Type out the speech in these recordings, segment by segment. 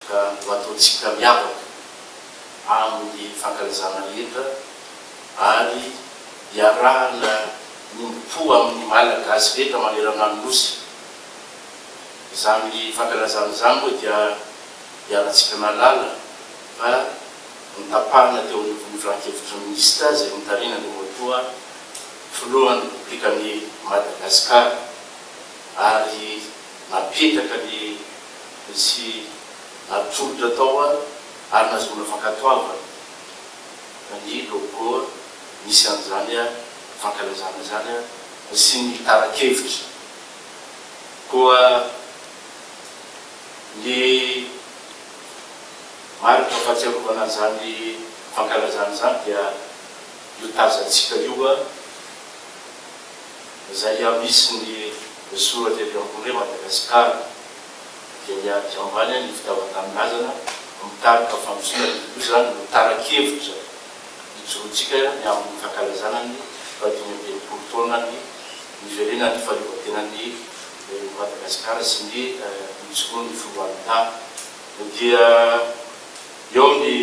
Ka ho ataontsika miavaka amin'ny fankalazana rehetra ary iarahana miombom-po amin'ny Malagasy rehetra manerana ny Nosy. Izany fankalazana izany moa dia iarahantsika mahalala fa notapahina teo anivon'ny Filankevitry ny Minisitra izay notarihin'Andriamatoa Filohan'ny Repoblikan'i Madagasikara ary napetraka ny sy natolotra tao ary nahazoana fankatoavana ny logo misy an'izany fankalazana izany sy ny tara-kevitra. Koa ny marika fahatsiarovana an'izany fankalazana izany dia io tazantsika io izay misy ny soratra ery ambony hoe Madagasikara dia ny aty ambany ny fitiavan-tanindrazana mitarika fandrosoana dia io izany no tara-kevitra ijoroantsika ny amin'ny fankalazana ny faha-65 taonan'ny niverenan'ny fahaleovantenan'i Madagasikara sy ny nijoroan'ny foloalindahy. Dia eo ny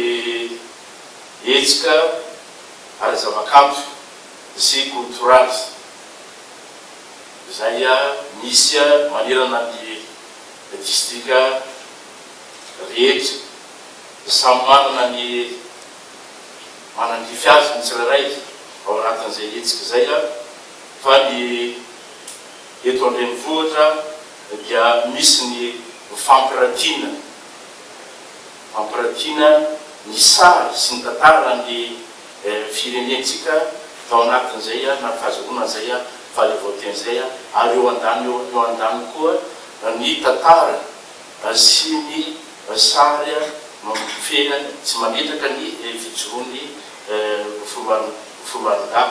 hetsika ara-zavakanto sy koltoraly izay misy manerana ny distrika rehetra. Samy manana ny manandrify azy ny tsirairay ao anatin'izay hetsika izay fa ny eto an-drenivohitra dia misy ny fampiratiana, fampiratiana ny sary sy ny tantaran'ny firenentsika tao anatin'izay na fahazahoana an'izay fahaleovantena izay ary eo andaniny eo andaniny koa ny tantara sy ny sary mifehy sy mametraka ny fijoroan'ny foloalindahy.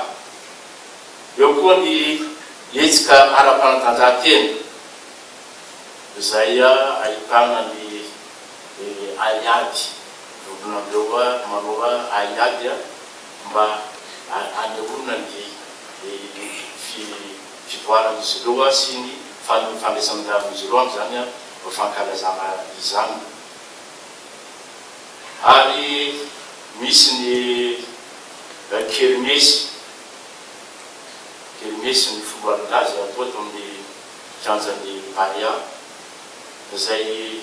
Eo koa ny hetsika ara-panatanjahantena izay ahitana ny haiady, vondronan'ireo manao haiady mba hanehoana ny fivoaran'izy ireo sy ny fandraisan'anjaran'izy ireo amin'izany fankalazana izany. Ary misy ny kermesy. Kermesy ny foloalindahy izay atao eto amin'ny kianjan'ny Barea izay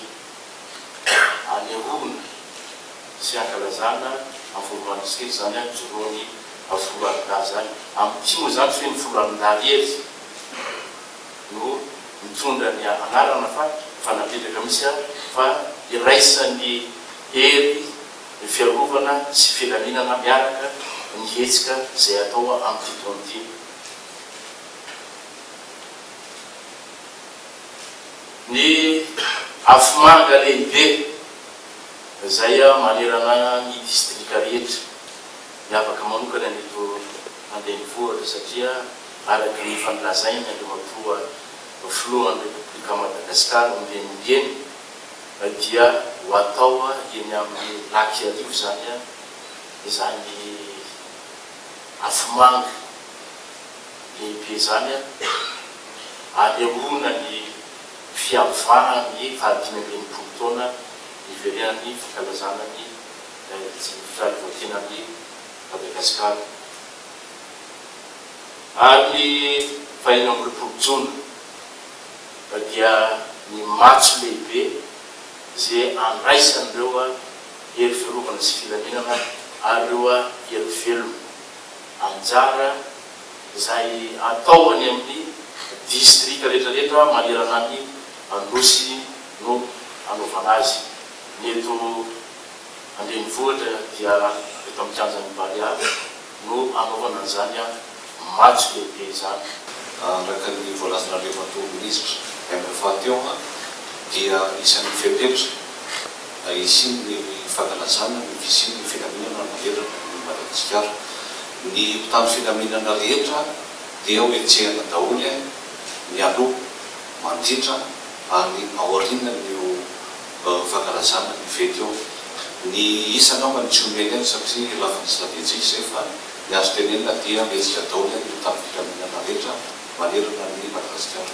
anehoana sy ankalazana amin'ny fomba mandrisika izany joroan'ny foloalindahy izany. Amin'ity moa izany tsy hoe ny foloalindahy irery no mitondra ny anarana fa efa napetraka mihitsy fa iraisan'ny hery ny fiarovana sy filaminana miaraka ny hetsika izay atao amin'ity taona ity. Ny afomanga lehibe izay manerana ny distrika rehetra, miavaka manokana ny eto an-drenivohitra satria araka ny efa nolazainy Andriamatoa Filohan'ny Repoblika Madagasikara ombieny ombieny dia ho atao eny amin'ny Lac Iarivo izany izany afomanga lehibe izany anehoana ny fiavahan'ny faha-65 taona niverenan'ny fankalazana ny fahaleovantenan'i Madagasikara. Ary ny faha-26 jona dia ny matso lehibe izay andraisan'ireo hery fiarovana sy filaminana ary ireo hery velona anjara izay atao any amin'ny distrika rehetra rehetra manerana ny Nosy no anaovana azy. Ny eto an-drenivohitra dia eto amin'ny kianjan'ny Barea. no anaovana an'izany matso lehibe izany. Araka ny voalazan'Andriamatoa Minisitra MFA teo dia isan'ny fepetra hisian'ny fankalazana ny fisian'ny filaminana manerana an'i Madagasikara. Ny mpitandro filaminana rehetra dia ho hetsehana daholo mialoha, mandritra ary aorianan'io fankalazana ny fety eo. Ny isa angamba no tsy omena eto satria lafiny stratejika izay fa ny azo tenenina dia mihetsika daholo ny mpitandro filaminana rehetra manerana an'i Madagasikara.